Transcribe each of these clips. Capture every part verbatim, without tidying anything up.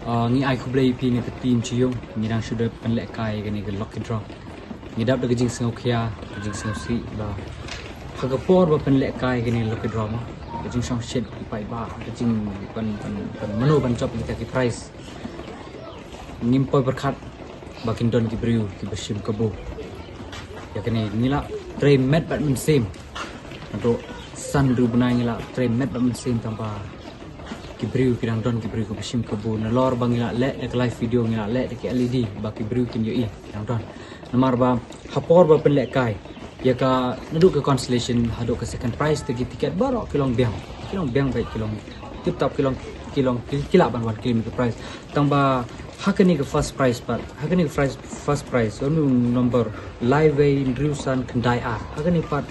Ah, ngi ai khublei ïa phi na ka team Chi Yung, ngi dang shu dep pynlehkai kane ka lucky draw. Ngi dap da ka jingsngewkhia, ka jingsngewsih ba ha ka por ba pynlehkai kane lucky draw mo, ka jingshongshit ki paidbah, ka jing ban ban ban mano ban jop kita ki prize. Ngim poi pyrkhat ba kin don ki briew kiba shim kabu. Ïa kane ngi la trei met bad mynsiem. Naduh san hynriew bnai ngi la trei met bad mynsiem tang ba ki briew ki dang don ki briew kiba shim kabu. Nalor ba ngi la leh da ka live video, ngi la leh da ki L E D ba ki briew kin ïohi ki dang don. Namar ba ha por ba pynlehkai ïa ka naduh ka consolation haduh ka second prize te ki tiket baroh ki long biang. Ki long biang bad ki long tip top, ki long ki long ki, ki lah ban wan claim ka prize. Tang ba ha kane ka first prize pat, ha kane ka first, first prize, u number lai wei hynriew san khyndai ar. Ha kane pat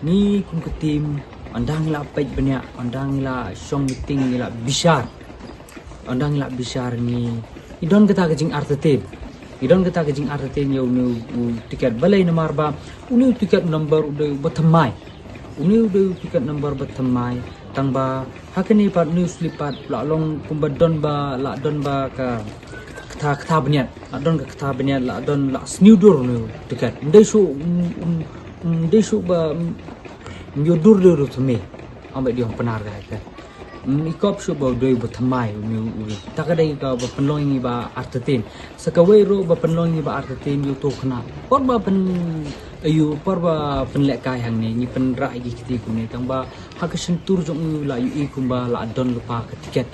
ngi kum ka team, ynda ngi la peit bniah, ynda ngi la shong meeting, ngi la bishar, ynda ngi la bishar ngi, ngi don kata ka jingartatien. Ngi don kata ka jingartatien ïa une u tiket. Balei? Namar ba une u tiket number u dei uba thymmai. Une u dei u tiket number ba thymmai. Tang ba ha kane pat une u slip pat la long kumba don ba, la don ba ka kata, kata bniat. La don ka kata bniat, la don, la sniew dur une u tiket. Ym dei shuh, ym, ym, ym dei shuh ba, ym, ym ïoh dur de u thymmai. Ong bad ïa u Pnar ka, ka. Ym, i kop shuh ba u dei uba thymmai, une u, u. Kata ka dei kaba pynlong ïa ngi ba artatien. Sa kawei ruh ba pynlong ïa ngi ba artatien, ïa uto u khynnah. Por ba pyn, ïa u, por ba pynlehkai hangne, ngi pynrah ïa ki kti kumne, tang ba ha ka shyntur jong u la ïohi kumba la don lypa ka tiket.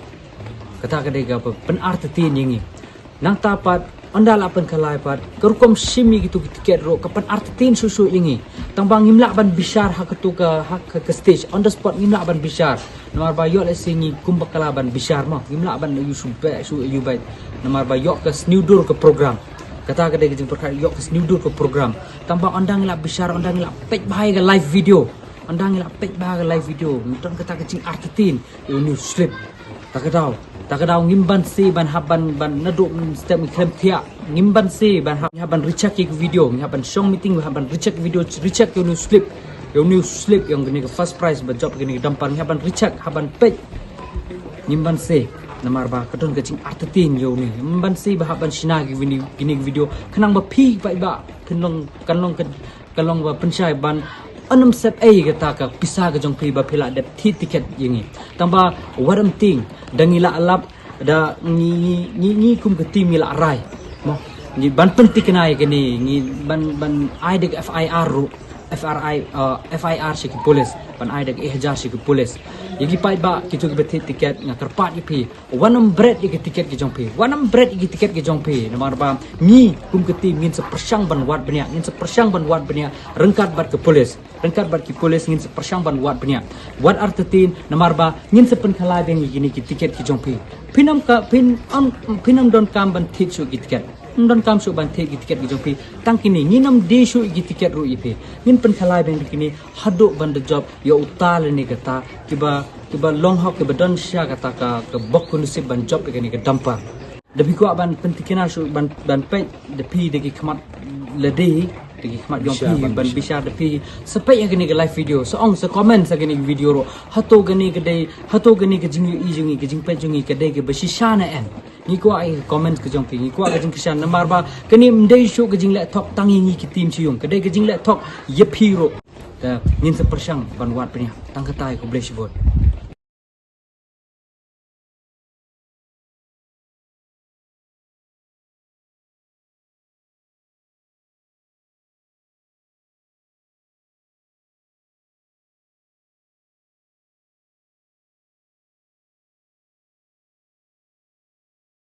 Kata ka dei kaba pynartatien ïa ngi. Nangta pat, ynda la pynkhalai pat, ka rukom shim ïa kito ki tiket ruh ka pynartatien shuh shuh ïa ngi. Tang ba ngim lah ban bishar ha kato ka, ha ka, ka stage, on the spot ngim lah ban bishar. Namar ba ïoh lehse ngi kumba kylla ban bishar mo, ngim lah ban ïa shu beh, shu ïa beh. Namar ba ïoh ka sniew dur ka program. Kata ka dei ka jingpyrkhat, ïoh ka sniew dur ka program. Tang ba ynda ngi la bishar, ynda ngi la peit bha ïa ka live video. Ynda ngi la peit bha ka live video, ngi don kata ka jingartatien ïa une u slip. Ta ka daw, ta ka daw ngim banse ban hap ban, ban naduh step ngi khlem thiah. Ngim banse ban hap, ngi hap ban recheck ïa ka video, ngi hap ban shong meeting, ngi hap ban recheck video, recheck ïa une u slip. Ïa une u slip, ïa kane ka first prize ba jop kane ka dumper, ngi hap ban recheck, hap ban peit. Ngim banse, namar ba ka don ka jingartatien ïa une. Ngim banse ba hap ban shna ïa kane ka video, khnang ba phi paidbah kan long, kan long ka ka long ba pynshai ban ym sep ei kata ka pisa ka jong phi ba phi la dep thied tiket ïa ngi. Tang ba wat ym tieng, da ngi la lap, da ngi, ngi, ngi, ngi kum ka team ngi la rai. Mo, ngi ban pynthikna ïa kane, ngi ban, ban ai da ka F I R ruh, F R I, uh, F I R sha ki police, ban ai da ka E hajar sha ki police. Ïa ki paidbah kito kiba thied tiket, nga kyrpad ïa phi, wat nym bret ïa ki tiket ki jong phi. Wat nym bret ïa ki tiket ki jong phi. Namar ba ngi kum ka team ngin sa pyrshang ban wad bniah, ngin sa pyrshang ban wad bniah ryngkat bad ka police. Ryngkat bad ki police ngin sa pyrshang ban wad bniah. Wat artatien, namar ba ngin sa pynkhalai biang ïa kine ki tiket ki jong phi. Phin ym ka, phin ym, phin ym donkam ban thied shuh ki tiket. Ym donkam shuh ban thied ki tiket ki jong phi. Tang kine, ngin ym die shuh ïa ki tiket ruh ïa phi. Ngin pynkhalai biang ïa kine haduh ban da jop ïa uta lane kata kiba, kiba long hok, kiba don sha kata ka, ka bok ka nusip ban jop ïa kane ka dumper. Da phi kwah ban pynthikna shuh ban, ban peit da phi da ki khmat lade, da ki khmat jong phi, ban bishar da phi. Sa peit ïa kane ka live video, sa ong, sa comment sha kane ka video ruh. Hato kane ka dei, hato kane ka jingïohi jong ngi, ka jingpeit jong ngi ka dei kaba shisha ne em. Ngi kwah ïa ka comment ka jong phi, ngi kwah ka jingkyrshan, namar ba kane ym dei shuh ka jingleh thok tang ïa ngi ki team Chi Yung, ka dei ka jingleh thok ïa phi ruh. Te ngin sa pyrshang ban wad bniah. Tang katai, khublei shibun.